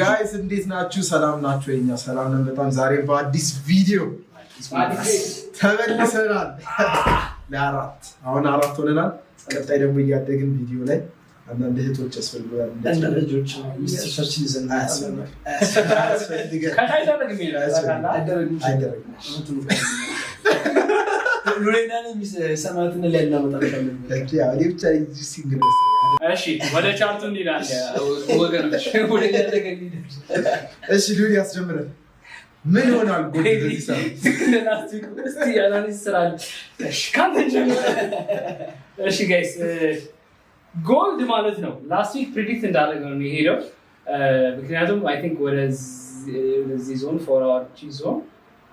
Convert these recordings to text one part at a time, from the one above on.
Guys፣ እንዴት ናችሁ? ሰላም ናችሁ? የኛ ሰላም ነን በጣም። ዛሬ በአዲስ ቪዲዮ ተመልሰናል። ለአራት፣ አሁን አራት ሆነናል። ቀጣይ ደግሞ እያደግን ቪዲዮ ላይ አንዳንድ እህቶች ያስፈልጉናል። እንደ ልጆች ሚስቶቻችን ይዘን አያስፈልገን። ከታች አይደረግም ይላል። አይደረግም። አይደረግም። ሉሌና ሰማዕትን ላይ እናመጣለን። ያው እኔ ብቻ single መሰለኝ። እሺ፣ ወደ chart ኡ እንሄዳለን ወገኖች። ወደ እሺ፣ ሉል ያስጀምረን። ምን ይሆናል gold በዚህ ሰዓት? እስቲ analysis ስራል። እሺ፣ ካንተ ጀምር። እሺ guys፣ gold ማለት ነው last week predict እንዳደረገ ነው የሄደው። ምክንያቱም I think ወደዚህ zone፣ 4 hour zone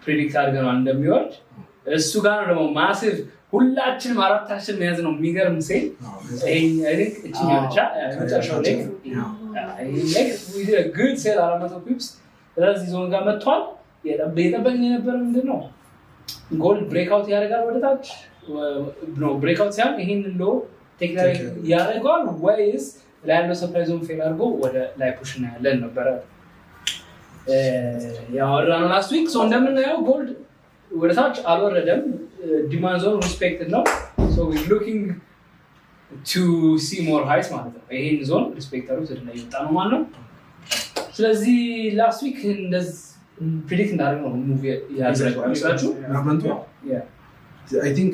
predict አድርገነዋል እንደሚወርድ። እሱ ጋር ነው ደግሞ massive ሁላችንም አራታችን መያዝ ነው የሚገርም sell እችኛው ብቻ መጨረሻው ላይ good sell 400 pips ስለዚህ ዞን ጋር መጥቷል። የጠበቅን የነበረ ምንድን ነው? Gold breakout ያደርጋል ወደ ታች፣ breakout ሳይሆን ይህንን low take ያደርገዋል ወይስ ላይ ያለው supply zone fail አድርጎ ወደ ላይ push እናያለን ነበረ ያወራነው last week። እንደምናየው gold ወደ ታች አልወረደም። Demand zone respected ነው። Looking to see more highs ማለት ነው። ይሄን zone respect አድርጎ ወደ ላይ እየወጣ ነው ማለት ነው። ስለዚህ last week እንደዚህ predict እንዳደረግ ነው move ያደረገው አይመስላችሁ? Movement ኡ I think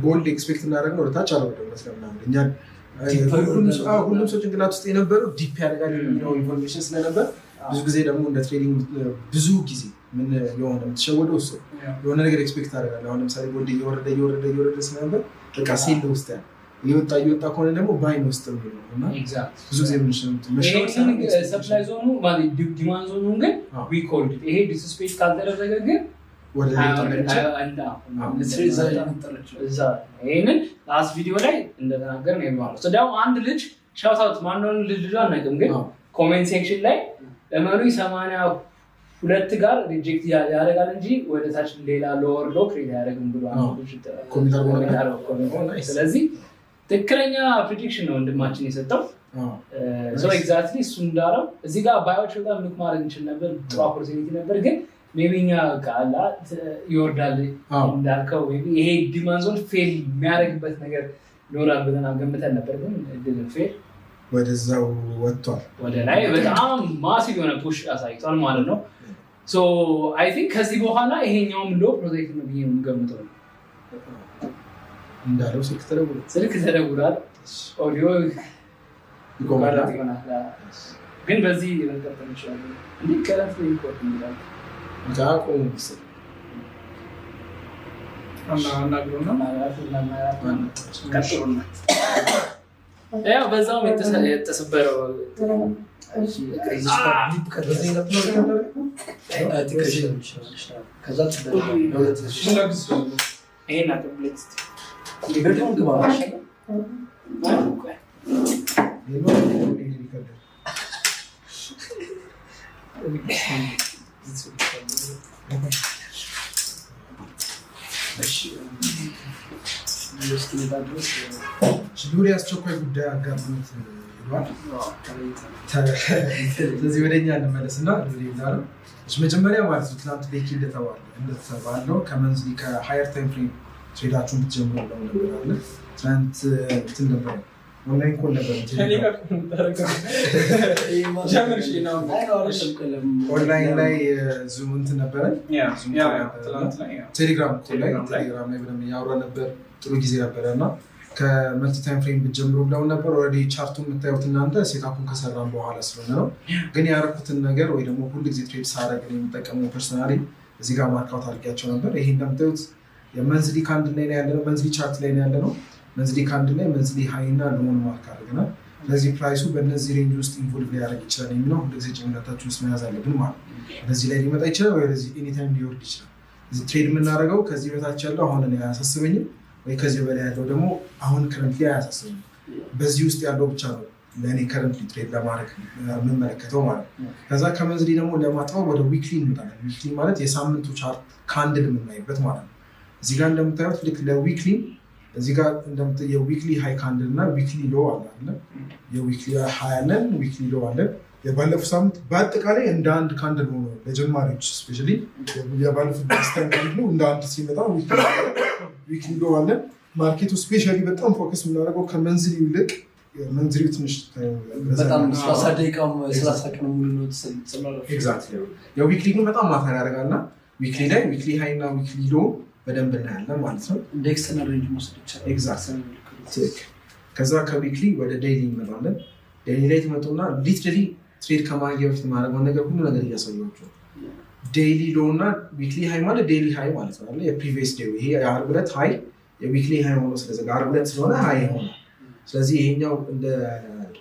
gold expect እናደረግ ነው ወደታች አልወረደም። እውነት ለምናምን እኛ ሁሉም ሰው ጭንቅላት ውስጥ የነበረው dip ያደርጋል የሚለው information ስለነበር፣ ብዙ ጊዜ ደግሞ እንደ trading ብዙ ጊዜ ምን የሆነ የምትሸወደው እሱ የሆነ ነገር expect ታደርጋለህ። አሁን ለምሳሌ gold እየወረደ እየወረደ እየወረደ ስለነበር በቃ sell ውስጥ ያለ፣ እየወጣ እየወጣ ከሆነ ደግሞ buy ን ውስጥ የሚለው እና ብዙ ጊዜ መሸወድ ሳይሆን Supply zone ኡ ማለት demand zone ኡን ግን we called ይሄ disrespect ካልተደረገ ግን ወደ ላይ እዛ ይህንን last ቪዲዮ ላይ እንደተናገር ነው የሚሆነው። ደግሞ አንድ ልጅ shout out፣ ማንሆን ልጅ ልጁ አናውቅም፣ ግን comment section ላይ እመኑ 82 ጋር reject ያደርጋል እንጂ ወደ ታች ሌላ lower low create አያደርግም ብሎ አንድ ልጅ comment አድርጎ ነበር? Comment አድርጎ comment። ስለዚህ ትክክለኛ prediction ነው ወንድማችን የሰጠው። Exactly እሱ እንዳለው እዚህ ጋር buy ኦች በጣም look ማድረግ እንችል ነበር። ጥሩ opportunity ነበር፣ ግን maybe እኛ ቃላ ይወርዳል እንዳልከው maybe ይሄ demand zone fail የሚያደርግበት ነገር ይኖራል ብለን ገምተን ነበር፣ ግን didn't fail። ወደዛው ወጥቷል። ወደ ላይ በጣም massive የሆነ push አሳይቷል ማለት ነው። So I think ከዚህ በኋላ ይሄኛውም low protect ነው ብዬ ነው የምገምተው። እንዳለው ስልክ ተደውሎ ስልክ ተደውሏል። ኦዲዮ ይቆማል። ይቆራረጥ ይሆናል፣ ግን በዚህ መቀጠል እንችላለን። እንዲህ ከረንት record ይላል። ቆሙ መሰለኝ። አናግሩና ቀጥሉና ያው በዛውም የተሰበረው በዚህ ይቀጥላል። ከዛ ይሄን አቅብለት እስኪ። Bedroom ግባ። ቆይ። ይሄ ነው record። እሺ፣ እስኪመጣ ድረስ ሉሊ አስቸኳይ ጉዳይ አጋጥሞት ሄዷል። ስለዚህ ወደ እኛ እንመለስ እና ሉሊ እንዳለው እሺ፣ መጀመሪያ ማለት ነው ትናንት ቤኪ እንደተባለው ከ monthly ከ higher time frame trade ኣችሁን ብትጀምሩ ብለው ነበር አለ። ትናንት እንትን ነበር፣ online call ነበር። ጀምር እሺ፣ ነው። ኦንላይን ላይ Zoom እንትን ነበረ። ትናንት ላይ yeah። ቴሌግራም call ላይ ቴሌግራም ላይ። ቴሌግራም ላይ በደንብ እያወራ ነበር። ጥሩ ጊዜ ነበረ እና ከ multi time frame ብትጀምሩ ብለውን ነበር። Already chart ኡን የምታዩት እናንተ setup ኡን ከሰራን በኋላ ስለሆነ ነው። ግን ያደረኩትን ነገር ወይ ደግሞ ሁል ጊዜ trade ሳደርግ የምጠቀመው personally እዚህ ጋር mark out አድርጊያቸው ነበር። ይሄ እንደምታዩት የ monthly candle ላይ ነው ያለነው። Monthly chart ላይ ነው ያለነው። Monthly candle ላይ monthly high እና low ን mark አድርገናል። ስለዚህ price ኡ በእነዚህ range ውስጥ involve ሊያደርግ ይችላል የሚለው ሁልጊዜ ጭንቅላታችን ውስጥ መያዝ አለብን ማለት ነው። ወደዚህ ላይ ሊመጣ ይችላል ወይ ወደዚህ anytime ሊወርድ ይችላል። እዚህ trade የምናደርገው ከዚህ በታች ያለው አሁን እኔ አያሳስበኝም፣ ወይ ከዚህ በላይ ያለው ደግሞ አሁን currently አያሳስበኝም። በዚህ ውስጥ ያለው ብቻ ነው ለእኔ currently trade ለማድረግ የምመለከተው ማለት ነው። ከዛ ከ monthly ደግሞ ለማጥበብ ወደ weekly እንመጣለን። Weekly ማለት የሳምንቱ chart candle የምናይበት ማለት ነው። እዚህ ጋር እንደምታዩት ልክ ለ weekly እዚህ ጋር የ weekly high candle እና weekly low አለ አይደለ? የ weekly high አለን፣ weekly low አለን። የባለፈው ሳምንት በአጠቃላይ እንደ አንድ candle ሆኖ ለጀማሪዎች especially የባለፉት time candle ኡ እንደ አንድ ሲመጣ weekly low አለን። Market ኡ especially በጣም focus የምናደርገው ከ monthly ይልቅ monthly ው ትንሽ በጣም 30 ደቂቃም 30 ቀን ሙሉ ነው ጽሏል። Exactly። የ weekly ግን በጣም matter ያደርጋል እና weekly ላይ weekly high እና weekly low በደንብ እናያለን ማለት ነው። እንደ external range መውሰድ ይቻላል። Exactly። ትክክል። ከዛ ከ weekly ወደ daily እንመጣለን። Daily ላይ ትመጡና literally trade ከማድረግ በፊት ማድረገውን ነገር ሁሉ ነገር እያሳያቸው daily low እና weekly high ማለት daily high ማለት ነው አይደለ? የ previous day ይሄ የዓርብ ዕለት high የ weekly high ሆኖ ስለዘጋ ዓርብ ዕለት ስለሆነ high ሆነ። ስለዚህ ይሄኛው እንደ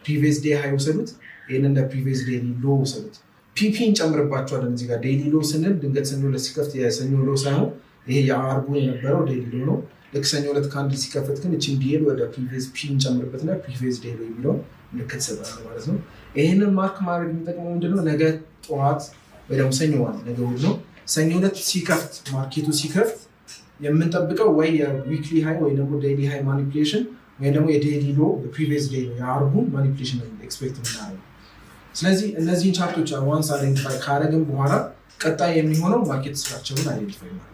previous day high ውሰዱት፣ ይህን እንደ previous daily low ውሰዱት። Pip እንጨምርባቸዋለን እዚህ ጋር። Daily low ስንል ድንገት ሰኞ ዕለት ሲከፍት የሰኞ low ሳይሆን ይሄ የዓርቡ የነበረው daily low ነው። ልክ ሰኞ ዕለት candle ሲከፈት ግን እችን DL ወደ previous pip እንጨምርበትና previous day low የሚለውን ምልክት ይሰጠናል ማለት ነው። ይህንን mark ማድረግ የሚጠቅመው ምንድነው? ነገ ጠዋት ወይ ደግሞ ሰኞ ማለት ነገ እሑድ ነው። ሰኞ ዕለት ሲከፍት market ኡ ሲከፍት የምንጠብቀው ወይ የ weekly high ወይ ደግሞ daily high manipulation ወይ ደግሞ የ daily low፣ previous day low የአርቡን manipulation expect የምናደርገው። ስለዚህ እነዚህን chart ኦች once identify ካደረግን በኋላ ቀጣይ የሚሆነው market structure ኡን identify ማድረግ።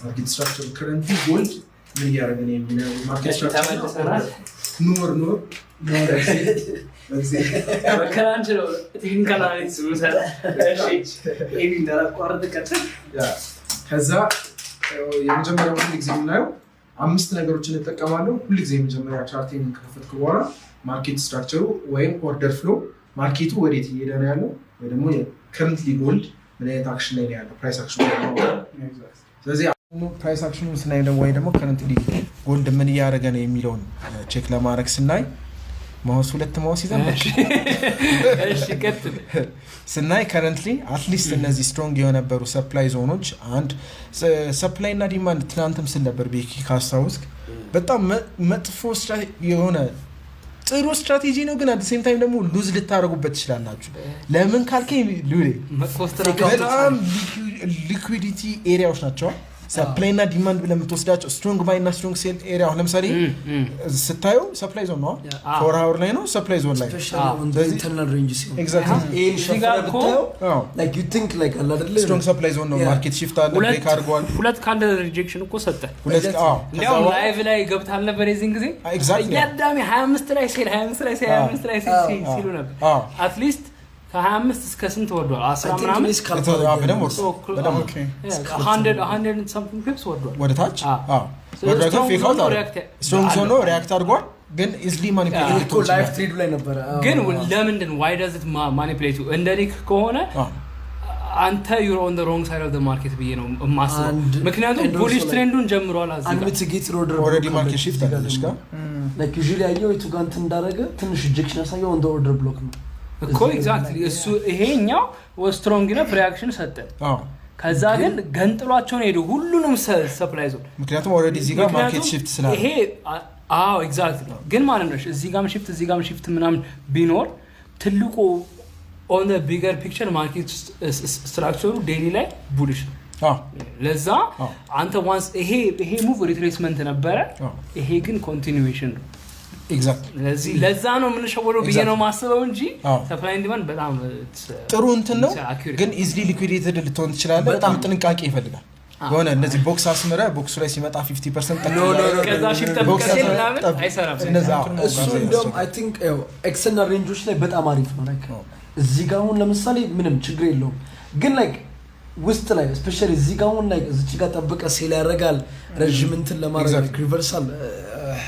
Market structure ኡ currently gold ምን እያደረገ ነው የሚለው market structure ተመልሰናል። ኑር ኑር ከአንቺ ነው technical analysis የምሰራ። እሺ ኤቢ እንዳላቋርጥ ቀጥል። ከዛ የመጀመሪያው ሁል ጊዜ የምናየው አምስት ነገሮችን እንጠቀማለሁ። ሁል ጊዜ የመጀመሪያ chart ኤን ከከፈትኩ በኋላ market structure ኡ ወይም order flow፣ market ኡ ወዴት እየሄደ ነው ያለው ወይ ደግሞ currently gold ምን አይነት action ላይ ነው ያለው price action ኡ ነው። ስለዚህ price action ኡን ስናይ ደግሞ ወይ ደግሞ currently gold ምን እያደረገ ነው የሚለውን check ለማድረግ ስናይ mouse ሁለት mouse ይዘን እሺ ቀጥል። ስናይ currently at least እነዚህ strong የነበሩ supply zone ኦች አንድ supply እና demand ትናንትም ስል ነበር ቤኪ ካስታውስክ በጣም መጥፎ የሆነ ጥሩ ስትራቴጂ ነው፣ ግን at same time ደግሞ lose ልታደርጉበት ትችላላችሁ። ለምን ካልከኝ ሉሌ መጥፎ ስትራቴጂ በጣም liquidity area ዎች ናቸው። Supply እና demand ብለህ የምትወስዳቸው strong buy እና strong sell area አሁን ለምሳሌ ስታየው supply zone ነው፣ 4 hour ላይ ነው supply zone ላይ። Internal range ሲሆን Exactly. ይሄን እዚህ ጋር ሸፍነህ እኮ ብታየው like you think like አለ አይደለ Strong supply zone ነው። Market shift አለ፣ break አድርጓል። ሁለት candle rejection እኮ ሰጠ። ሁለት አዎ። ከዛ እንዲያውም በኋላ live ላይ ገብተሃል ነበር የዚህን ጊዜ። Exactly. እያዳሚ 25 ላይ sell፣ 25 ላይ sell፣ 25 ላይ sell ሲሉ ነበር። አዎ። At least ከ25 እስከ ስንት ወርዷል? 10 ምናምን። በደንብ ወርዷል። በደንብ 100 something pips ወርዷል። ወደ ታች አዎ። አዎ። ወደ ታች fake out ዞን አለ። React Strong zone ነው አለው። React አድርጓል፣ ግን easily manipulate እኮ live trade ኡ ላይ ነበረ። አዎ። ግን ለምንድን why does it manipulate እንደ ሊክ ከሆነ አንተ you're on wrong side of market ብዬ ነው የማስበው። ምክንያቱም and also bullish like trend ኡን ጀምሯል እዚህ ጋር። Unmitigated order Already market shift አለ እዚህ ጋር። Like usually ያየው የቱ ጋር እንትን እንዳደረገ ትንሽ rejection ያሳየው on order block ነው። እኮ exactly እሱ ይሄኛው strong enough reaction ሰጠ። አዎ። ከዛ ግን ገንጥሏቸውን ሄዱ ሁሉንም supply zone። ምክንያቱም already እዚህ ጋር market ምክንያቱም shift ስላለ። ይሄ አዎ exactly። ግን ማለት ነው እዚህ ጋም shift እዚህ ጋም shift ምናምን ቢኖር ትልቁ on bigger picture market structure ኡ daily ላይ bullish ነው። ለዛ አንተ once ይሄ move retracement ነበረ፣ ይሄ ግን continuation ነው። Exactly. ለዛ ነው የምንሸወደው ብዬ ነው ማስበው እንጂ supply and demand በጣም ጥሩ እንትን ነው accurate። ግን easily liquidated ልትሆን ትችላለህ። በጣም ጥንቃቄ ይፈልጋል። የሆነ እነዚህ box አስምረ box ኡ ላይ ሲመጣ 50% ከዛ shift ጠብቀህ sell ምናምን አይሰራም። እሱ እንዲያውም I think external range ኦች ላይ በጣም አሪፍ ነው። Like እዚህ ጋር አሁን ለምሳሌ ምንም ችግር የለውም፣ ግን like ውስጥ ላይ especially እዚህ ጋር አሁን like እዚች ጋር ጠብቀ sell ያደርጋል ረዥም እንትን ለማድረግ reversal።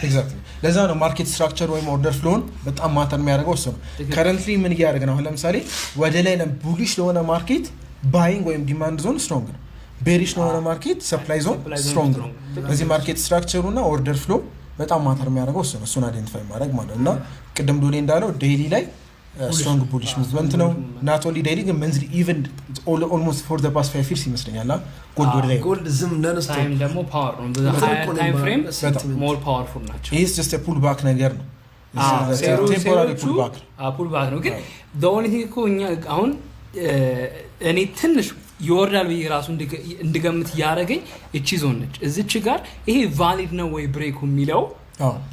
Exactly። ለዛ ነው market structure ወይም order flow ን በጣም matter የሚያደርገው እሱ ነው። Currently ምን እያደረገ ነው? አሁን ለምሳሌ ወደ ላይ bullish ለሆነ market buying ወይም demand zone strong ነው። Bearish ለሆነ market supply zone supply zone strong ነው። strong። በዚህ market structure ኡ እና order flow በጣም matter የሚያደርገው እሱ ነው። እሱን identify ማድረግ ማለት ነው። እና ቅድም ዶሌ እንዳለው daily ላይ strong bullish movement ነው። Not only daily ግን monthly even almost for the past 5 years ይመስለኛል gold ወደ ላይ Gold ዝም non-stop Time ደግሞ power ነው። Time frame more powerful ናቸው። ይህ just pull back ነገር ነው። Temporary pull back ነው። Pull back ነው። ግን only thing እኮ እኛ አሁን እኔ ትንሽ ይወርዳል ብዬ ራሱ እንድገምት እያደረገኝ እቺ ዞን ነች። እዚች ጋር ይሄ valid ነው ወይ break ኡ የሚለው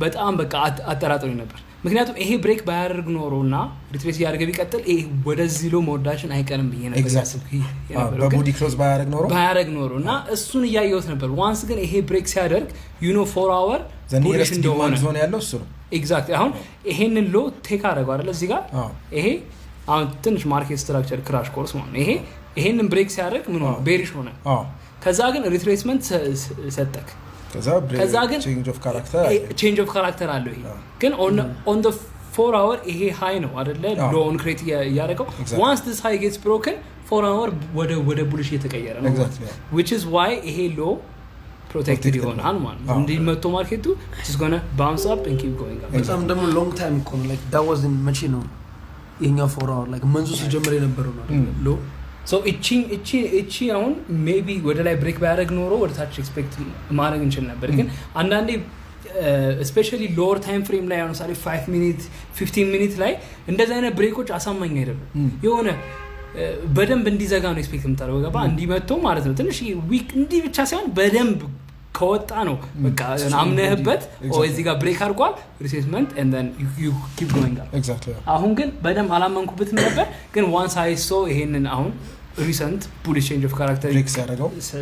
በጣም በቃ አጠራጥሮኝ ነበር። ምክንያቱም ይሄ break ባያደርግ ኖሮ እና retrace እያደረገ ቢቀጥል ይሄ ወደዚህ low መውረዳችን አይቀርም ብዬ ነበር ያሰብኩት የነበረው። በ body close ባያደርግ ኖሮ። ባያደርግ ኖሮ እና እሱን እያየሁት ነበር። Once ግን ይሄ break ሲያደርግ 4 hour bullish እንደሆነ። Demand zone ያለው እሱ ነው። Exactly። አሁን ይሄንን low take አደረገው አይደለ እዚህ ጋር? ይሄ አሁን ትንሽ market structure crash course ማለት ነው። ይሄ ይሄንን break ሲያደርግ ምን ሆነ? Bearish ሆነ። ከዛ ግን retracement ሰጠክ። ከዛ ግን change of character። Change of character አለው። ይሄ ግን on the 4 hour ይሄ high ነው አደለ low ውን create እያደረገው? Once this high gets broken 4 hour ወደ bullish እየተቀየረ ነው, which is why ይሄ low protected ይሆናል ማለት ነው። እንዲህ መጥቶ market ኡ is gonna bounce up and keep going up። በጣም ደግሞ long time እኮ ነው። Like that was መቼ ነው የኛው 4 hour like month ኡ ሲጀምር የነበረው ነው low። So እቺ አሁን maybe ወደ ላይ break ባያደርግ ኖሮ ወደ ታች expect ማድረግ እንችል ነበር። ግን አንዳንዴ especially lower time frame ላይ፣ ለምሳሌ 5 minute፣ 15 minute ላይ እንደዚህ አይነት break ኦች አሳማኝ አይደሉም። የሆነ በደንብ እንዲዘጋ ነው expect የምታደርገው፣ ገባ? እንዲመቶ ማለት ነው። ትንሽ wick እንዲህ ብቻ ሳይሆን በደንብ ከወጣ ነው በቃ አምነህበት እዚህ ጋር break አድርጓል፣ retracement, keep going። አሁን ግን በደንብ አላመንኩበትም ነበር። ግን once I saw ይሄንን አሁን recent bullish change of character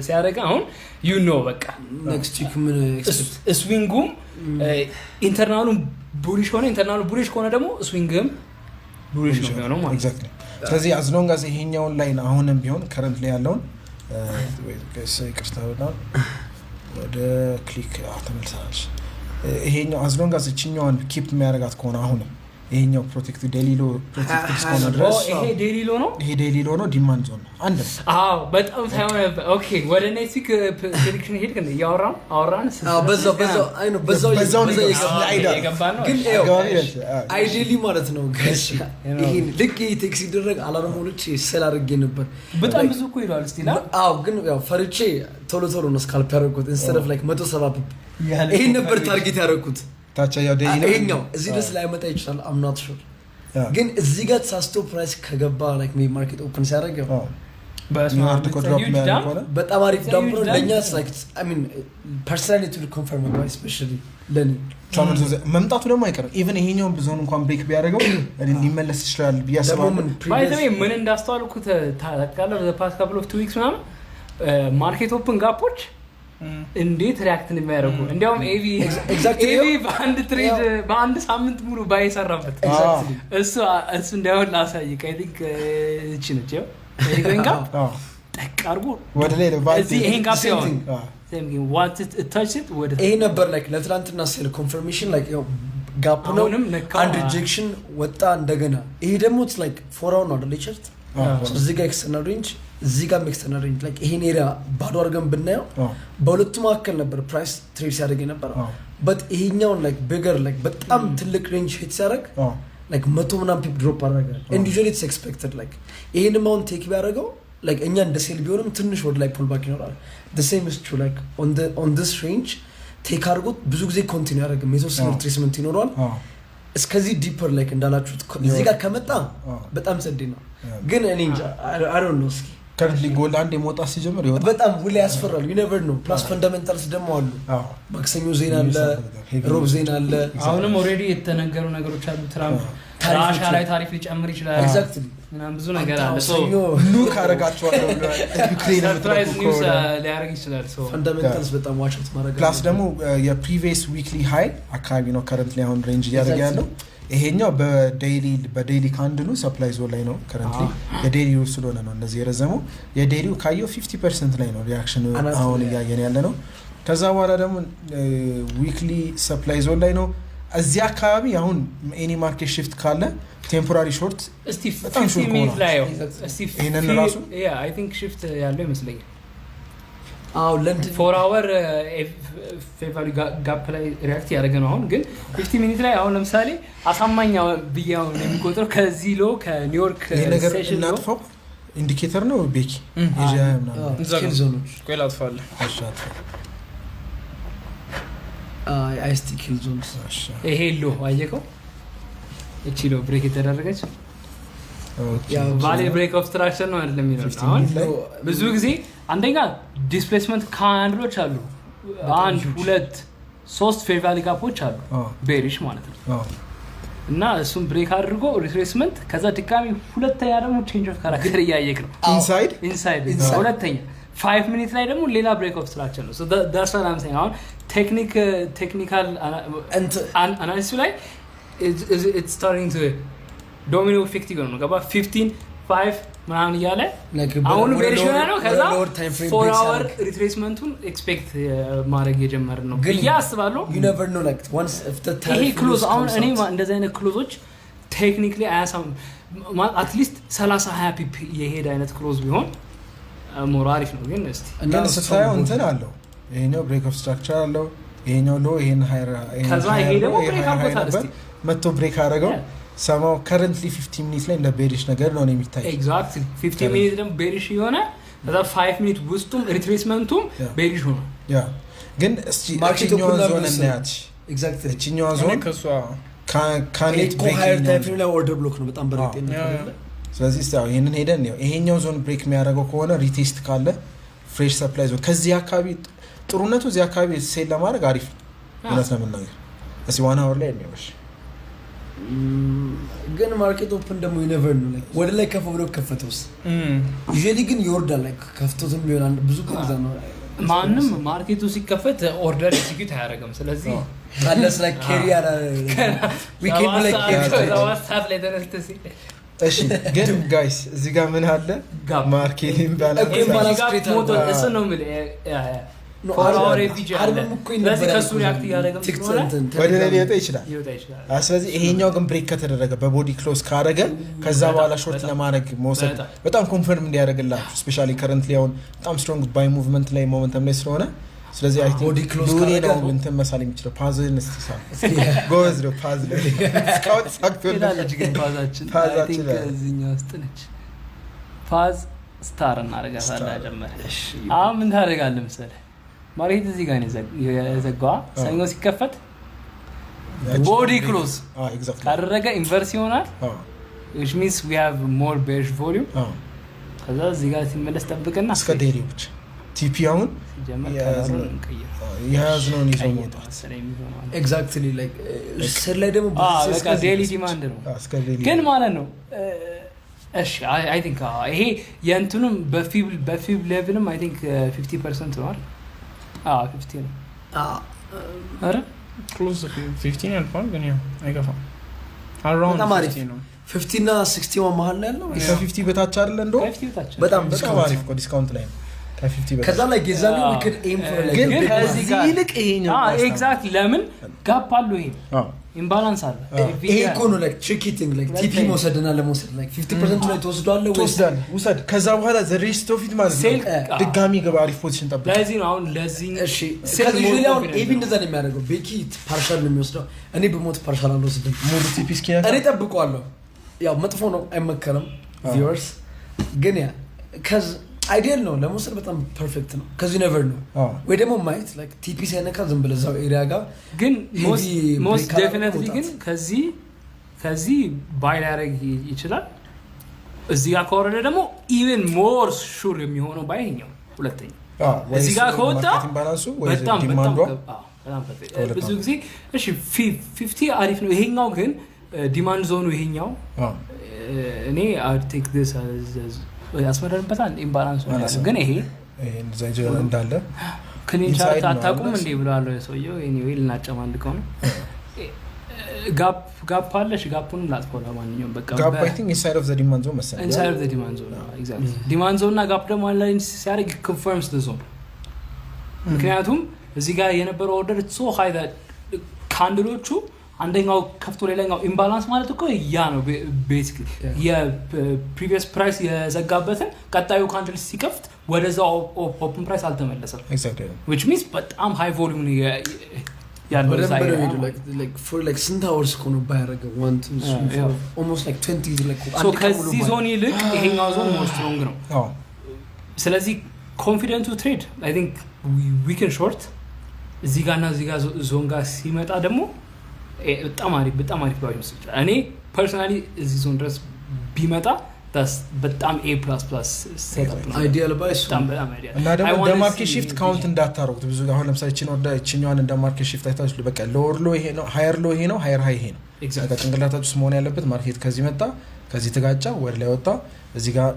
ሲያደርግ አሁን በቃ Next week ምን? Swing ኡም internal ኡም bullish ሆነ። Internal ኡ bullish ከሆነ ደግሞ swing ም bullish ነው የሚሆነው ማለት ነው። ስለዚህ as long as ይሄኛውን line አሁንም ቢሆን current ላይ ያለውን፣ ይቅርታ በጣም ወደ click ተመልሰናል። ይሄኛው as long as እችኛዋን keep የሚያደርጋት ከሆነ፣ አሁንም ይሄኛው protect daily low protected እስከሆነ ድረስ። ይሄ daily low ነው። ይሄ daily low ነው፣ demand zone ነው። አንድ ነው። አዎ፣ በጣም ሳይሆን ነበር። Okay፣ ወደ next week prediction ሄድክ እንዴ? እያወራን አወራን። በዛው በዛው አይ ነው በዛው። በዛው በዛው ነው። የገባ የገባ ነው። ግን ይኸው ideally ማለት ነው ይሄን ልክ ይሄ take ሲደረግ alarm ሞልቼ sell አድርጌ ነበር። በጣም ብዙ እኮ ይለዋል still። አዎ፣ ግን ያው ፈርቼ ቶሎ ቶሎ ነው scalp ያደረኩት instead of like 170 pip። ይሄን ነበር target ያደረኩት። ታች ያው daily ነው። ይሄኛው እዚህ ድረስ ላይመጣ ይችላል፣ I'm not sure። ግን እዚህ ጋር ተሳስቶ price ከገባ like market open ሲያደርግ ያው ኒውዮርክ እኮ drop የሚያደርግ ከሆነ በጣም አሪፍ dump ነው huge ለእኛ። dump። Mean personally to confirm, especially ለእኔ። ተመልሶ መምጣቱ ደግሞ አይቀርም። Even ይሄኛውን ዞን እንኳን break ቢያደርገው ሊመለስ ይችላል ብዬ ደግሞ አስባለሁ። ምን By the way ምን እንዳስተዋልኩ ታውቃለህ? Past couple of 2 weeks ምናምን market open gap ኦች እንዴት react እንደሚያደርጉ፣ እንዲያውም ኤቪ ኤቪ በአንድ trade በአንድ ሳምንት ሙሉ buy የሰራበት እሱ እንዲያውም ላሳይህ። I think እቺ ነች፣ ይኸው ይሄን gap ጠቅ አድርጎ ወደ ላይ እዚህ ይሄን gap ሲሆን touch ወደ ይሄ ነበር like ለትላንትና sell confirmation፣ like gap ነው። አሁንም ነካው። አንድ rejection ወጣ እንደገና። ይሄ ደግሞ like 4 hour ነው አይደል chart? እዚህ ጋር external range፣ እዚህ ጋር external range፣ like ይሄን area ባዶ አድርገን ብናየው በሁለቱ መካከል ነበር price trade ሲያደርግ የነበረው። But ይሄኛውን like bigger like በጣም ትልቅ range hit ሲያደርግ like መቶ ምናምን pip drop አደረገ and usually it's expected። Like ይሄንም አሁን take ቢያደርገው like እኛ እንደ sell ቢሆንም ትንሽ ወደ ላይ pull back ይኖራል። The same is true like on this range take አድርጎት ብዙ ጊዜ continue ያደርግም፣ የተወሰነ retracement ይኖረዋል። እስከዚህ deeper like እንዳላችሁት እዚህ ጋር ከመጣ በጣም ጸዴ ነው። ግን እኔ እንጃ፣ I don't know እስኪ። Currently gold አንድ የመውጣት ሲጀምር ይወጣል። በጣም ሁሌ ያስፈራል። You never know። Plus fundamentals ደግሞ አሉ። ማክሰኞ ዜና አለ፣ ሮብ ዜና አለ። አሁንም already የተነገሩ ነገሮች አሉ። ትራምፕ ራሻ ላይ ታሪፍ ሊጨምር ይችላል ምናምን ብዙ ነገር አለ። ሰኞ Nuke አረጋቸዋለሁ ብለዋል። ዩክሬን Surprise የምትለቁ news ከሆነ። ሊያደርግ ይችላል። Fundamentals በጣም watch out ማድረግ Plus ደግሞ የ previous weekly high አካባቢ ነው currently አሁን range እያደረገ ያለው። ይሄኛው በ daily candle ኡ supply zone ላይ ነው currently። የ daily ው ስለሆነ ነው እንደዚህ የረዘመው። የ daily ው ካየው 50% ላይ ነው reaction አናቱ አሁን ላይ። እያየን ያለ ነው። ከዛ በኋላ ደግሞ weekly supply zone ላይ ነው። እዚህ አካባቢ አሁን any market shift ካለ temporary short እስቲ በጣም 50 sure minute ከሆነ ላይ ያው እስቲ ይሄንን ራሱ? Yeah, I think shift ያለው ይመስለኛል። አዎ፣ ለንደን 4 hour fair value gap ላይ react ያደረገ ነው። አሁን ግን 50 minute ላይ አሁን ለምሳሌ አሳማኝ ብዬ አሁን የሚቆጥረው ከዚህ low ከኒውዮርክ ይሄ ነገር session low እናጥፋው። Indicator ነው ቤኪ ኤዥያ ምናምን። እዛ Kill ጋር። ዞኖች። ቆይ ላጥፋለህ። እሺ፣ አጥፋው። IST kill zones። እሺ። ይሄ low አየከው? እቺ low break የተደረገች Okay። Valid break of structure ነው አይደለም የሚለው 15 አሁን minute ላይ ብዙ ጊዜ አንደኛ displacement candle ኦች አሉ። አንድ፣ ሁለት፣ ሶስት fair value gap ኦች አሉ፣ bearish ማለት ነው። እና እሱም break አድርጎ retracement፣ ከዛ ድጋሚ ሁለተኛ ደግሞ change of character እያየክ ነው። Inside. Inside. Inside. ሁለተኛ 5 minute ላይ ደግሞ ሌላ break of structure ነው። That's what I'm saying። አሁን technical analysis ኡ ላይ starting to domino effect ይሆን ነው፣ ገባ? 15 5 ምናምን እያለ አሁኑ bearish የሆነ ነው። ከዛ 4 hour retracement ኡን expect ማድረግ የጀመርን ነው ብዬ አስባለሁ። ይሄ close አሁን እኔ እንደዚህ አይነት close ኦች technically አያሳም። At least 30 20 pip የሄደ አይነት close ቢሆን more አሪፍ ነው። ግን እስቲ ግን ስታየው እንትን አለው፣ ይሄኛው break of structure አለው፣ ይሄኛው low ይሄን higher ከዛ ይሄ ደግሞ break አድርጎታል። እስቲ መቶ break አደረገው። ሰማው currently 15 minute ላይ እንደ bearish ነገር ነው የሚታይ። Exactly፣ 15 minute ደግሞ bearish የሆነ፣ ከዛ 5 minute ውስጡም retracement ኡም bearish ሆነ። Yeah፣ ግን እስቲ እችኛዋን ዞን እናያት። እችኛዋ ዞን ካኔት higher time frame ላይ order block ነው በጣም በርግጥ። ስለዚህ እስቲ አሁን ይህንን ሄደን ነው፣ ይሄኛው zone break የሚያደርገው ከሆነ retest ካለ fresh supply zone ከዚህ አካባቢ፣ ጥሩነቱ እዚህ አካባቢ sell ለማድረግ አሪፍ ነው። እውነት ለመናገር እስቲ 1 hour ላይ እንየው። እሺ። ግን market open ደግሞ you never know፣ ወደ ላይ ከፍ ብሎ ከፈተውስ? Usually ግን ይወርዳል፣ like ከፍቶትም ቢሆን አንድ ብዙ ጊዜ ነው። ማንም market ኡ ሲከፈት order execute አያደርግም። ስለዚህ Unless like carry weekend ላይ carry 7 ሰዓት ላይ ተነስተህ ሲል እሺ፣ ግን guys እዚህ ጋር ምን አለ? Gap. Market imbalance. Imbalance gap create ሞቶ አድርጓል። እሱን ነው የምልህ። Yeah፣ 4 hour FVG አለ። ስለዚህ ከእሱ react እያደረገም ስለሆነ ወደ ላይ ሊወጣ ይችላል። ሊወጣ ይችላል። ስለዚህ ይሄኛው ግን break ከተደረገ በ body close ካደረገ ከዛ በኋላ short ለማድረግ መውሰድ በጣም confirm እንዲያደርግላችሁ፣ especially currently አሁን በጣም strong buy movement ላይ momentum ላይ ስለሆነ፣ ስለዚህ I think Body close ሉሌ ነው ካደረገ እንትን መሳል የሚችለው path ን። እስቲ ሳል፣ ጎበዝ ነው path ላይ፣ እስካሁን ተሳክቶለት። ሄዳለች ግን path ኣችን path ኣችን I think አለ። እዚህኛው ውስጥ ነች። Path star እናደርጋታለን። ጀመረ። አሁን ምን ታደርጋለህ መሰለህ? Market እዚህ ጋር ነው የዘጋዋ። ሰኞ ሲከፈት body close ካደረገ inverse ይሆናል፣ which means we have more bearish volume። ከዛ እዚህ ጋር ሲመለስ ጠብቅና እስከ daily ብቻ TP አሁን ሲጀመር የያዝነው- color ኡን እንቀይር። የያዝነውን ይዞ ቀይ መውጣት። መሰለኝ የሚሆነው። Exactly፣ like ስር ላይ ደግሞ በቃ daily demand ነው እስከ daily ግን ማለት ነው። እሺ፣ I think ይሄ የእንትኑም በ fib level ም I think 50% ነው አይደል? አዎ፣ 50 ነው። ኧረ። Close 15 ያልፋል ግን ያው አይገፋም። Around በጣም አሪፍ። 15 ነው። 50 እና 61 መሀል ነው ያለው። ከ 50 በታች አይደለ እንደውም? ከ 50 በታች ነው። በጣም በጣም discount አሪፍ እኮ discount ላይ ነው ከ 50 በታች። ከዛ ላይ የዛኔ we could aim for like ግን a big ከዚህ one. ጋር ይልቅ ይሄኛው Exactly፣ ለምን gap አለው፣ ይሄ imbalance አለ። ይሄ እኮ ነው like tricky thing፣ like TP መውሰድና ለመውሰድ like 50% ላይ ትወስዷለህ ወይስ ትወስዳለህ፣ ውሰድ። ከዛ በኋላ the rest of it ማለት Sell ነው ድጋሚ ገባ አሪፍ position ጠብቅ። ለዚህ ነው አሁን ለዚህ እሺ Sell ከዚህ more usually አሁን confident ኤቢ ነው። እንደዛ ነው የሚያደርገው። ቤኪ partial ነው የሚወስደው። እኔ ብሞት partial አልወስድም። ሙሉ TP እስኪነካ። እኔ ጠብቀዋለሁ። ያው መጥፎ ነው፣ አይመከርም viewers፣ ግን yeah 'cause ideal ነው ለመውሰድ፣ በጣም perfect ነው። 'Cause you never know ወይ ደግሞ ማየት like TP ሳይነካ ዝም ብለህ እዛው area ጋር ግን heavy most break አድርጎ definitely ግን መውጣት። ከዚህ buy ሊያደርግ ይችላል። እዚህ ጋር ከወረደ ደግሞ even more sure የሚሆነው buy ይሄኛው ሁለተኛ እዚህ ጋር ከወጣ Imbalance ኡ ወይ በጣም በጣም demand ዷ አዎ፣ በጣም perfect። ከሁለት ብዙ አንዱ። ጊዜ እሺ 50 አሪፍ ነው። ይሄኛው ግን demand zone ኡ ይሄኛው እኔ I take this ያስመረንበታል imbalance ኡ ማለት ነው። ግን ይሄ ይሄ እንደዛ ይዞ እንዳለ Clean Inside chart ነው አታውቁም አይደል? እንዴ ብለዋል ሰውየው። Anyway ልናጨማልቀው ነው። Gap አለሽ፣ gap ኡንም ላጥፈው። ለማንኛውም በቃ Gap I think inside of the demand zone መሰለኝ። Inside of the demand zone፣ exactly። Demand zone እና gap ደግሞ አንድ ላይ ሲያደርግ confirms the zone፣ ምክንያቱም እዚህ ጋር የነበረው order so high፣ candle ኦቹ አንደኛው ከፍቶ ሌላኛው imbalance ማለት እኮ ያ ነው። Basically የ previous price የዘጋበትን ቀጣዩ candle ሲከፍት ወደዛ open price አልተመለሰም፣ Exactly. Which means በጣም high volume ነው ያለው እዛ በደንብ ነው area። የሄደው። Like for like ስንት hours እኮ ነው buy ያደረገው? One, two, three, four, almost like 20, like So አንድ ቀን ሙሉ ከዚህ buy። ዞን ይልቅ ይሄኛው zone more strong ነው። አዎ። ስለዚህ confident to trade I think we can short እዚህ ጋር እና እዚህ ጋር ዞን ጋር ሲመጣ ደግሞ በጣም አሪፍ buy መስል ይችላል። እኔ personally እዚህ ዞን ድረስ ቢመጣ that's በጣም A++ setup ነው። Ideal buy እሱ በጣም በጣም ideal። እና ደግሞ I እንደ wanna Market see shift count እንዳታረጉት ብዙ። አሁን ለምሳሌ እቺን ወርዳ እቺኛዋን እንደ market shift አይታችሁ በቃ lower low ይሄ ነው፣ higher low ይሄ ነው፣ higher high ይሄ ነው። በቃ ጭንቅላታችሁ ውስጥ መሆን ያለበት market ከዚህ መጣ፣ ከዚህ ተጋጫ፣ ወደ ላይ ወጣ፣ እዚህ ጋር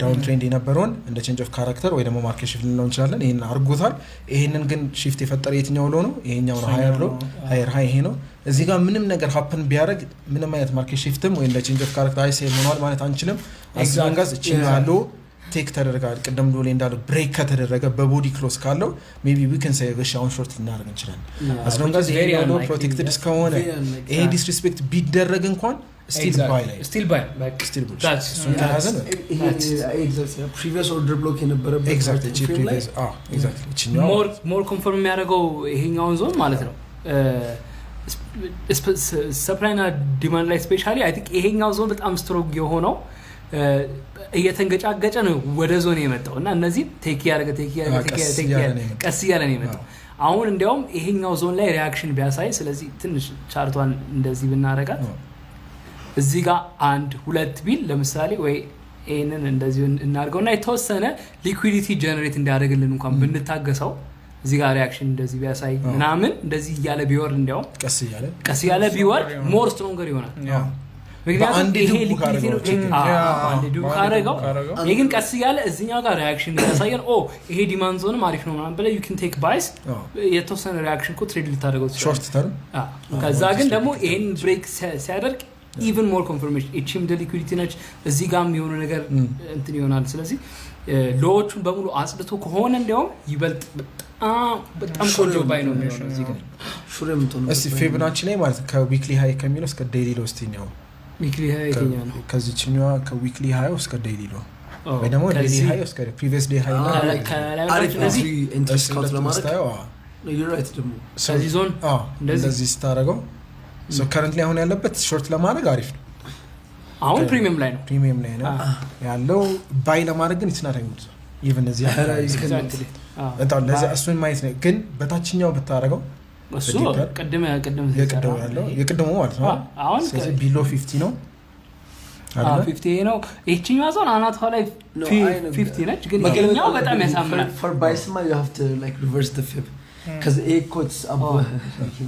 downtrend የነበረውን እንደ change of character ወይ ደግሞ market shift ልንለው እንችላለን። ይህን አድርጎታል። ይሄንን ግን shift የፈጠረ የትኛው low ነው? ይሄኛው ነው። Higher low፣ higher high ይሄ ነው። እዚህ ጋር ምንም ነገር happen ቢያደርግ ምንም አይነት market shift ም ወይ እንደ change of character high sell ሆኗል ማለት አንችልም። As long as እችኛዋ low take ተደርጋል፣ ቅድም ሎሌ እንዳለው break ከተደረገ በ body close ካለው maybe we can say እሺ አሁን short ልናደርግ እንችላለን። As long as ይሄኛው low protected እስከሆነ፣ ይሄ disrespect ቢደረግ እንኳን still buy ላይ Still buy. Still bullish። እሱን ከያዘን Previous order block የነበረበት Exactly. እቺ frame ላይ previous፣ አዎ exactly እቺኛዋ። More confirm የሚያደርገው ይሄኛውን ዞን ማለት ነው። Supply ና demand ላይ specially I think ይሄኛው ዞን በጣም strong የሆነው እየተንገጫገጨ ነው ወደ ዞን የመጣው እና እነዚህ take እያደረገ take እያደረገ take ቀስ እያደረገ take እያለ እያደረገ ነው የመጣው። ቀስ እያለ ነው የመጣው። አሁን እንዲያውም ይሄኛው ዞን ላይ reaction ቢያሳይ፣ ስለዚህ ትንሽ chart ቷን እንደዚህ ብናረጋት፣ እዚህ ጋር አንድ ሁለት ቢል ለምሳሌ ወይ ይህንን እንደዚህ እናድርገው እና የተወሰነ liquidity generate እንዲያደርግልን እንኳን ብንታገሰው፣ እዚህ ጋር reaction እንደዚህ ቢያሳይ ምናምን እንደዚህ እያለ ቢወርድ እንዲያውም ቀስ እያለ ቀስ እያለ ቢወርድ more stronger ይሆናል። ምክንያቱም በአንዴ ይሄ ዱብ liquidity ነው። ካደረገው ችግር። በአንዴ ዱብ በአንዴ ካደረገው ዱብ ካደረገው። ይሄ ግን ቀስ እያለ እዚኛው ጋር reaction ያሳየን፣ ኦ ይሄ demand zone ም አሪፍ ነው ምናምን ብለህ you can take buys። የተወሰነ reaction እኮ trade ልታደርገው ትችላለህ። Short term. ከዛ ግን ደግሞ ይሄን break ሲያደርግ even more confirmation፣ እቺም እንደ liquidity ነች፣ እዚህ ጋም የሆነ ነገር እንትን ይሆናል። ስለዚህ low ዎቹን በሙሉ አጽድቶ ከሆነ እንዲያውም ይበልጥ በጣም በጣም ቆንጆ buy ነው የሚሆነው እዚህ ጋር። Sure የምትሆነው እስቲ Fibonacci ላይ ማለት ከ weekly high ከሚለው እስከ daily low እስቲ ነው። Weekly high የትኛው ነው? ከዚችኛዋ ከ weekly high እስከ daily low ወይ ደግሞ daily high እስከ previous day high እና ከላይ አሪፍ ነው። እንደዚህ Entry scout ለማድረግ ስታየው አዎ። You're right ደግሞ። ከዚህ ዞን አዎ፣ እንደዚህ? እንደዚህ ስታደርገው currently አሁን ያለበት short ለማድረግ አሪፍ ነው። አሁን premium ላይ ነው። Premium ላይ ነው ያለው። Buy ለማድረግ ግን it's not good even እዚህ አካባቢ። Exactly. በጣም ለዛ እሱን ማየት ነው። ግን በታችኛው ብታደርገው እሱ በ deeper ቅድም ቅድም የቅድሙ ያለው የቅድሙ ማለት ነው። አሁን ስለዚህ below 50 ነው አይደለ? 50 ነው። ይህችኛዋ ዞን አናቷ ላይ No, I know. 50 ነች፣ ግን ይሄኛው በጣም ያሳምራል። For buys ማ you have to like reverse the fib because ይሄ እኮ it's above እሺ፣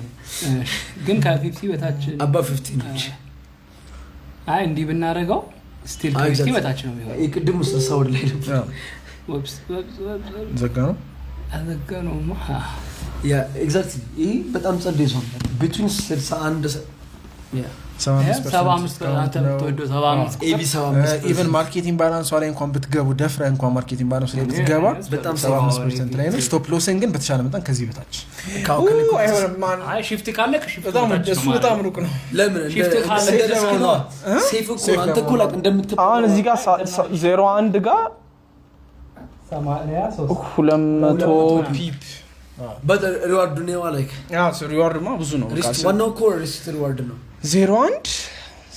ግን ከ 50 በታች above 50 ነች። አይ እንዲህ ብናደርገው still ከ 50 በታች ነው የሚሆነው። የቅድሙ 60 ወደ ላይ ነበር። አዎ፣ Whoops, whoops, whoops, whoops. ዘጋ ነው። አዘጋነውማ። Yeah, exactly. ይሄ በጣም ጸዴ ዞን between 61 yeah. 75% 75 አንተ የምትወደው 75 ቁጥር። AB 75. Even market imbalance ሷ ላይ እንኳን ብትገቡ፣ ደፍረ እንኳን market imbalance ላይ ብትገባ በጣም 75% ላይ ነው። Stop loss ን ግን በተሻለ መጠን ከዚህ በታች። ካው- አይሆንም ማን። አይ shift ካለ ከ shift በጣም በታች እሱ ነው በጣም ማለት ሩቅ ነው። ለምን እንደ Shift ካለ እንደ Safe Risk ለመሆን ነው። እ? Safe እኮ Safe አንተ እኮ ለመሆን። Like እንደምትባለው አሁን እዚህ ጋር 01 ጋር 83 200 pip. But reward ኡ ነው like Reward ማ ብዙ ነው። Risk ዋናው እኮ risk reward ነው። 01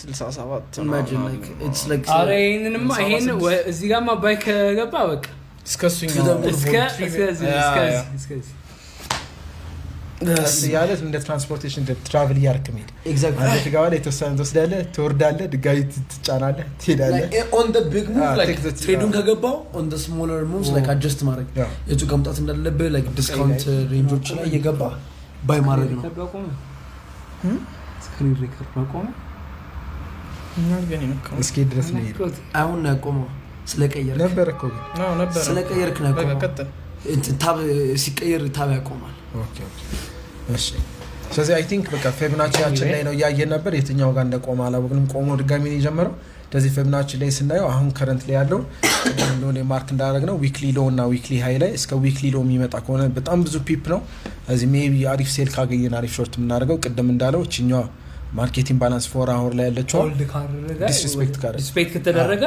67 Imagine like it's like አረ ይሄንንማ ይሄን እዚህ ጋርማ buy ከገባ በቃ እስከ እሱኛው To the moon. እስከ እስከዚህ እስከዚህ እስከዚህ። ቀስ እያለ እንደ transportation እንደ travel እያደረክ መሄድ። Exactly. አንተ ትገባለህ፣ የተወሰነ ትወስዳለህ፣ ትወርዳለህ፣ ድጋሚ ትጫናለህ፣ ትሄዳለህ። On the big move like take the- Trade ኡን ከገባው on the smaller moves like adjust ማድረግ የቱ ጋር መምጣት እንዳለብህ like discount range ኦች ላይ እየገባ buy ማድረግ ነው። Record አቆመ። Screen record አቆመ። ግን የነካው እስኪ ድረስ ነው የሄደው። አሁን ነው ያቆመው ስለቀየርክ። ነበር እኮ ግን። አዎ፣ ነበረ። ስለቀየርክ ነው በቃ ያቆመው። ቀጥል። እንትን tab ሲቀየር tab ያቆማል። Okay፣ እሺ። ስለዚህ I think በቃ Fibonacci ያችን ላይ ነው እያየን ነበር። የትኛው ጋር እንደቆመ አላወቅንም። ቆሞ ድጋሚ ነው የጀመረው። ስለዚህ Fibonacci ላይ ስናየው አሁን current ላይ ያለው ቅድም እንደሆነ mark እንዳደረግ ነው weekly low እና weekly high ላይ እስከ weekly low የሚመጣ ከሆነ በጣም ብዙ pip ነው። ስለዚህ maybe አሪፍ sell ካገኘን አሪፍ short የምናደርገው ቅድም እንዳለው እችኛዋ market imbalance 4 hour ላይ ያለችዋ Hold ካደረገ Disrespect ካደረገ Respect ከተደረገ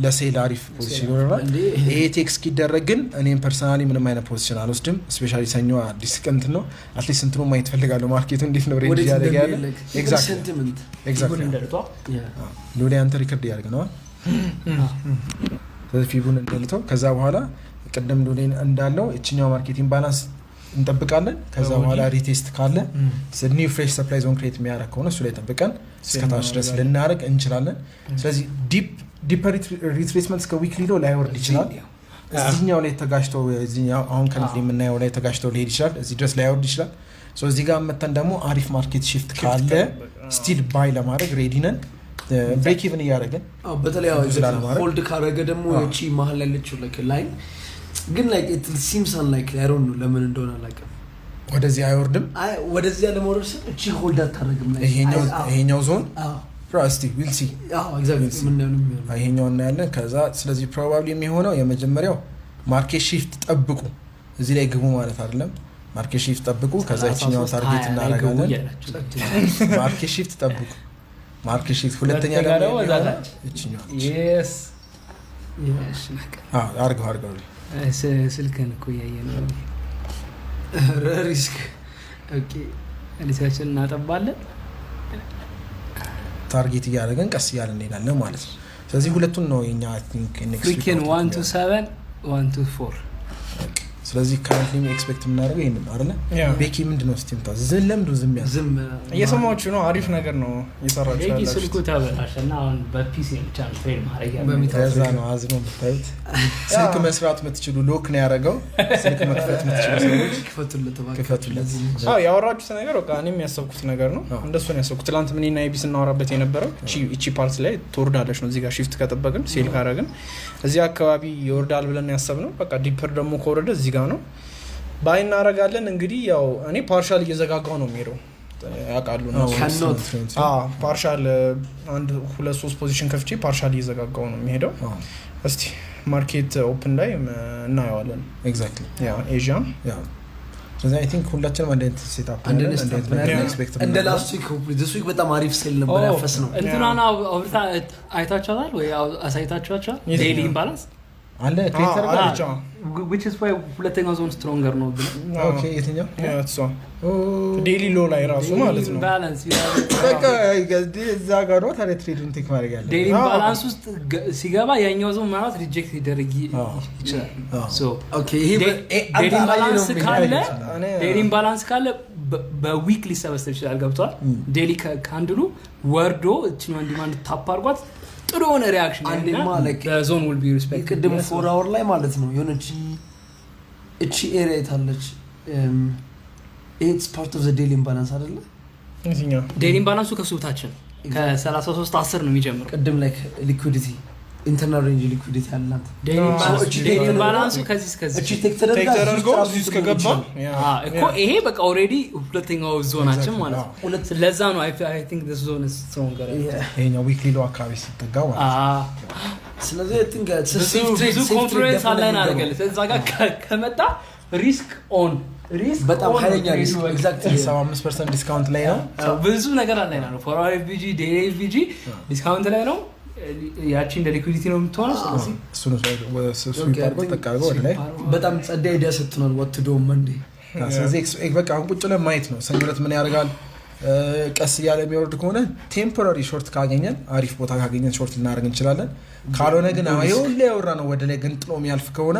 ለ sell አሪፍ position ይኖረናል። እንዴ ይሄ take እስኪደረግ ግን እኔም personally ምንም አይነት position አልወስድም። Especially ሰኞ አዲስ ቀን እንትን ነው። At least እንትኑ ማየት ፈልጋለሁ። Market ኡ እንዴት ነው range ወዴት እያደረገ ያለ። እንደሚሄድ like Exactly. Sentiment. Exactly. እንደልቷ ሎሌ አንተ record እያደረገ ነው። ስለዚህ fib ኡን እንደልተው ከዛ በኋላ ቅድም ሎሌ እንዳለው እችኛው market imbalance እንጠብቃለን። ከዛ በኋላ retest ካለ new fresh supply zone create የሚያደርግ ከሆነ እሱ ላይ ጠብቀን እስከታች ድረስ ልናደርግ እንችላለን። ስለዚህ deeper retracement እስከ weekly low ላይወርድ ይችላል። እዚህኛው ላይ ተጋጭቶ እዚህኛው አሁን current የምናየው ላይ ተጋጭቶ ሊሄድ ይችላል። እዚህ ድረስ ላይወርድ ይችላል። So እዚህ ጋር መተን ደግሞ አሪፍ market shift ካለ Still buy ለማድረግ ready ነን፣ break even እያደረግን አዎ፣ በተለይ ብዙ ላለማድረግ። Hold ካረገ ደግሞ እቺ መሀል ያለችው like line ግን like it seems unlikely. I don't know ለምን እንደሆነ አላውቅም። ወደዚህ አይወርድም። አይ፣ ወደዚያ ለመውረድ ስል እቺ hold አታደርግም like ይሄኛው ዞን አዎ እስቲ we'll see. አዎ፣ exactly፣ ምን ነው የሚሆነው? ይሄኛው እናያለን። ከዛ ስለዚህ probably የሚሆነው የመጀመሪያው market shift ጠብቁ። እዚህ ላይ ግቡ ማለት አይደለም። Market shift ጠብቁ። ከዛ ይችኛውን target እናደርጋለን። Market shift ጠብቁ፣ market shift። ሁለተኛ ሁለተኛ ደግሞ ደግሞ እዛ የሚሆነው ታች። ይችኛዋ። Yes. አዎ፣ አርገው አርገው። ስልክን እኮ እያየ ነው። ኧረ risk፣ okay. Risk ኣችን እናጠባለን። Target እያደረገን ቀስ እያለን እንሄዳለን ማለት ነው። ስለዚህ ሁለቱን ነው የኛ I think next week Freaking outlook 127, 124. ስለዚህ currently expect የምናደርገው ይህንን ነው አይደለ? ቤኪ፣ ምንድን ነው ስቲምታ ዝም ለምንድን ነው ዝም ያልከው? ዝም። እየሰማችሁ ነው። አሪፍ ነገር ነው እየሰራችሁ ቤኪ ያላችሁት። ስልኩ ተበላሸ እና አሁን በ PC ብቻ ነው trade ማድረግ ያለበት። ለዛ ነው አዝኖ የምታዩት። ስልክ መስራት የምትችሉ፣ lock ነው ያደረገው። ስልክ መክፈት የምትችሉ ሰዎች ክፈቱለት እባክህ። ክፈቱለት። አዎ፣ ያወራችሁት ነገር በቃ እኔም ያሰብኩት ነገር ነው። እንደሱ ነው ያሰብኩት። ትላንት እኔና ኤቢ ስናወራበት የነበረው እቺ part ላይ ትወርዳለች ነው። እዚህ ጋር shift ከጠበቅን፣ sell ካረግን እዚህ አካባቢ ይወርዳል ብለን ያሰብነው። በቃ deeper ደግሞ ከወረደ እዚህ ጋር ነው buy እናረጋለን። እንግዲህ ያው እኔ partial እየዘጋጋው ነው የሚሄደው፣ ያውቃሉ እነሱ። Cannot. Partial አንድ ሁለት ሶስት position ከፍቼ partial እየዘጋጋው ነው የሚሄደው። እስቲ market open ላይ እናየዋለን። Exactly. Yeah፣ ኤዥያ። Yeah፣ ስለዚህ I think ሁላችንም አንድ አይነት setup አንድ አይነት setup ነው ያለን። Expect እንደ last week, this week በጣም አሪፍ sell ነበር ያፈስ ነው። እንትኗን አውርታ አይታችኋታል ወይ አሳይታችኋቸዋል? የትኛው? Daily imbalance አለ creator አለች፣ አዎ። Which is why ሁለተኛው zone stronger ነው ብለን። Okay፣ የትኛው? Yeah፣ እሷ daily low ላይ ራሱ ማለት ነው። Imbalance. በቃ እዛ ጋር ነው ታዲያ trade ኡን take ማድረግ ያለ። Daily imbalance ውስጥ ሲገባ ያኛው ዞን ማለት reject ሊደረግ ይችላል። So Okay፣ ይሄ Daily imbalance ካለ እኔ- Daily imbalance ካለ በ wick ሊሰበሰብ ይችላል። ገብቷል። Daily candle ኡ ወርዶ እችኛዋን demand tap አድርጓት ጥሩ የሆነ reaction አንዴማ like Zone will be respect. ቅድም 4 hour ላይ ማለት ነው የሆነች እቺ area የታለች? It's part of the daily imbalance አይደለ? የትኛው? Daily imbalance ኡ ከሱ በታች ነው። ከ33 10 ነው የሚጀምረው። ቅድም like liquidity፣ internal range liquidity አላት። Daily imbalance ኡ ከዚህ እስከዚህ። እቺ take ተደርጋ Take ተደርጎ እዚህ ውስጥ ከገባ እኮ ይሄ በቃ already ሁለተኛው ዞናችን ማለት ነው። ሁለት ለዛ ነው I think this zone is stronger. ይሄኛው weekly low አካባቢ ሲጠጋ ማለት ነው። ስለዚህ I think ብዙ ብዙ confluence align አደረገልህ። እዛ ጋር ከመጣ risk on risk በጣም ኃይለኛ risk, exactly. 75% discount ላይ ነው። ብዙ ነገር align አለው። 4 hour FVG፣ daily FVG discount ላይ ነው። ያቺ እንደ liquidity ነው የምትሆነው። ስለዚህ እሱን sweep አድርጎ ጠቅ አድርጎ ወደ ላይ። በጣም ጸዳ idea ሰጥቶናል። What to do Monday. ስለዚህ በቃ አሁን ቁጭ ብለን ማየት ነው። ሰኞ ዕለት ምን ያደርጋል? ቀስ እያለ የሚወርድ ከሆነ temporary short ካገኘን፣ አሪፍ ቦታ ካገኘን short ልናደርግ እንችላለን። ካልሆነ ግን አሁን ይሄ ሁሉ ያወራ ነው ወደ ላይ ገንጥሎ የሚያልፍ ከሆነ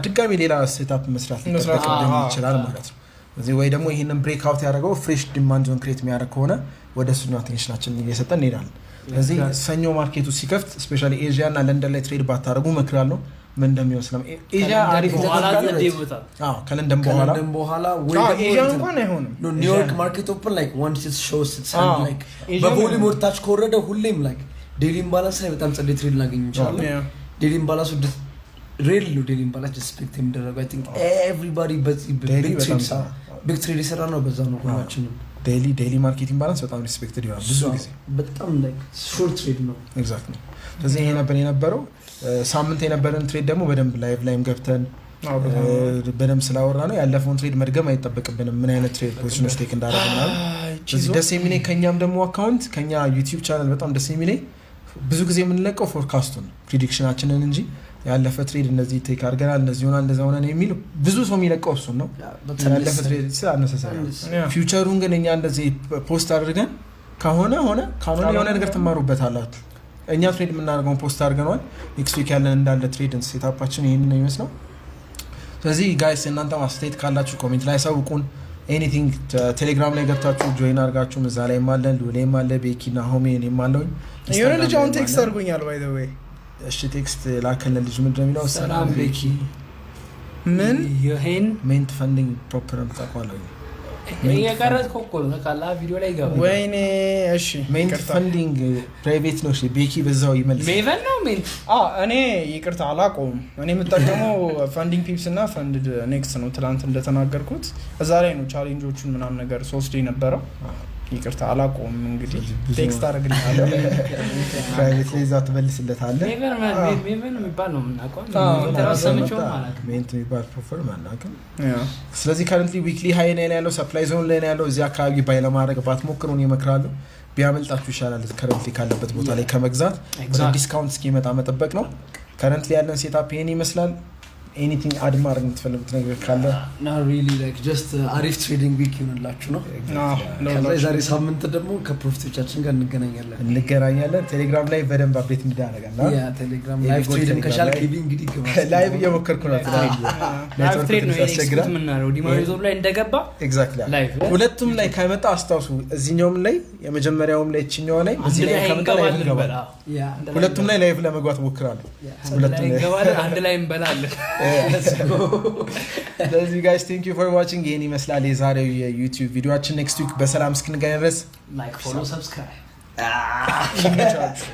ድጋሚ ሌላ setup መስራት መስራት፣ ሊጠበቅብን ይችላል ማለት ነው። እዚህ ወይ ደግሞ ይህንን break out ያደረገው fresh demand zone create የሚያደርግ ከሆነ ወደ እሱኛው attention ኣችን እየሰጠን እንሄዳለን። ስለዚህ ሰኞ market ኡ ሲከፍት especially ኤዥያ እና ለንደን ላይ trade ባታደርጉ እመክራለሁ። ምን እንደሚሆን ስለም ኤዥያ አሪፍ በኋላ ቦታ ጸዴ ቦታ። አዎ፣ ከለንደን በኋላ። ከለንደን በኋላ ወይ አዎ፣ ደግሞ ኤዥያ እንትን እንኳን አይሆንም። No፣ ኒውዮርክ market open like once it shows its hand like ኤዥያ በ volume ወደ ታች ከወረደ ሁሌም like daily imbalance ላይ በጣም ጸዴ trade ልናገኝ እንችላለን። Daily imbalance rare ነው daily imbalance respect የሚደረገው። I think everybody በዚህ Daily በጣም big trade የሰራ ነው በዛ ነው ሁላችንም። Daily market imbalance በጣም respected ይሆናል ብዙ ጊዜ። በጣም like short trade ነው። Exactly። ስለዚህ ይሄ ነበር የነበረው። ሳምንት የነበረን trade ደግሞ በደንብ live ላይም ገብተን በደንብ ስላወራ ነው ያለፈውን trade መድገም አይጠበቅብንም፣ ምን አይነት trade position ኦች take እንዳደረግ ምናምን። ስለዚህ ደስ የሚለኝ ከኛም ደግሞ account ከኛ ዩቲዩብ ቻናል በጣም ደስ የሚለኝ ብዙ ጊዜ የምንለቀው forecast ኡን፣ prediction ኣችንን እንጂ ያለፈ trade እንደዚህ take አድርገናል፣ እንደዚህ ሆናል፣ እንደዛ ሆነን የሚል ብዙ ሰው የሚለቀው እሱን ነው። ያለፈ trade unnecessary። Future ኡን ግን እኛ እንደዚህ post አድርገን ከሆነ ሆነ፣ ካልሆነ የሆነ ነገር ትማሩበታላችሁ። እኛ trade የምናደርገውን post አድርገነዋል። Next week ያለን እንዳለ trade setup ኣችን ይህንን ነው የሚመስለው። ስለዚህ guys፣ እናንተ አስተያየት ካላችሁ comment ላይ ያሳውቁን። Anything ቴሌግራም ላይ ገብታችሁ join አድርጋችሁም እዛ ላይም አለን፣ ሉሌም አለ፣ ቤኪ እና ሆሜ፣ እኔም አለሁኝ። የሆነ ልጅ አሁን text አድርጎኛል by the way. እሺ፣ text ላከልን ልጅ ምንድን ነው የሚለው? ሰላም ቤኪ። ምን ይሄን ሜንት funding proper ታውቀዋለህ? እየቀረጽኩ እኮ ነው ታውቃለህ፣ ቪዲዮ ላይ ይገባል። ወይኔ እሺ። ሜንት ይቅርታ። Funding private ነው። እሺ ቤኪ በዛው ይመልስ። ሜቨን ነው ሜንት። እኔ ይቅርታ አላቆም። እኔ የምጠቀመው Funding Pips እና FundedNext ነው። ትላንት እንደተናገርኩት እዛ ላይ ነው challenge ኦቹን ምናምን ነገር ሶስት የነበረው። ይቅርታ አላቆም። እንግዲህ text አደርግልሃለሁ። Private ላይ እዛው ትመልስለታለህ። ሜቨን የሚባል ነው የምናውቀው። አዎ። ሜንት ራሱ ሰምቼውም አላውቅም። ሜንት የሚባል prop firm አናውቅም። Yeah። ስለዚህ currently weekly high ላይ ነው ያለው፣ supply zone ላይ ነው ያለው። እዚህ አካባቢ buy ለማድረግ ባትሞክሩ እኔ እመክራለሁ። ቢያመልጣችሁ ይሻላል። Currently ካለበት ቦታ ላይ ከመግዛት ወደ discount እስኪመጣ መጠበቅ ነው። Currently ያለን setup ይሄን ይመስላል። Anything add ማድረግ የምትፈልጉት ነገር ካለ? Not really, like just አሪፍ trading week ይሆንላችሁ ነው። አዎ፣ ከዛ ለሁላችሁ። የዛሬ ሳምንት ደግሞ ከ profit ኦቻችን ጋር እንገናኛለን። እንገናኛለን። ቴሌግራም ላይ በደንብ update እንዳደረጋል። Yeah፣ ቴሌግራም live trade ም ከቻልክ ኤቢ እንግዲህ ግባ። Live እየሞከርኩ ነው። Live trade ነው ኔትወርክ ያስቸግራል። Execute የምናደርገው demand zone ላይ እንደገባ Exactly. Live። ሁለቱም ላይ ከመጣ አስታውሱ፣ እዚህኛውም ላይ የመጀመሪያውም ላይ እችኛዋ ላይ አንድ እዚህ ላይ ላይ ከመጣ live እንገባለን። እንገባለን። በላ Yeah. ሁለቱም ላይ live ለመግባት ሞክራለሁ። አንድ ሁለቱም ላይ ላይ። እንገባለን፣ አንድ ላይ እንበላለን። ስለዚህ guys, thank you for watching። ይህን ይመስላል የዛሬው የ YouTube ቪዲዮአችን። Next week በሰላም እስክንገናኝ ድረስ Like፣ follow፣ subscribe። ይመቻችሁ።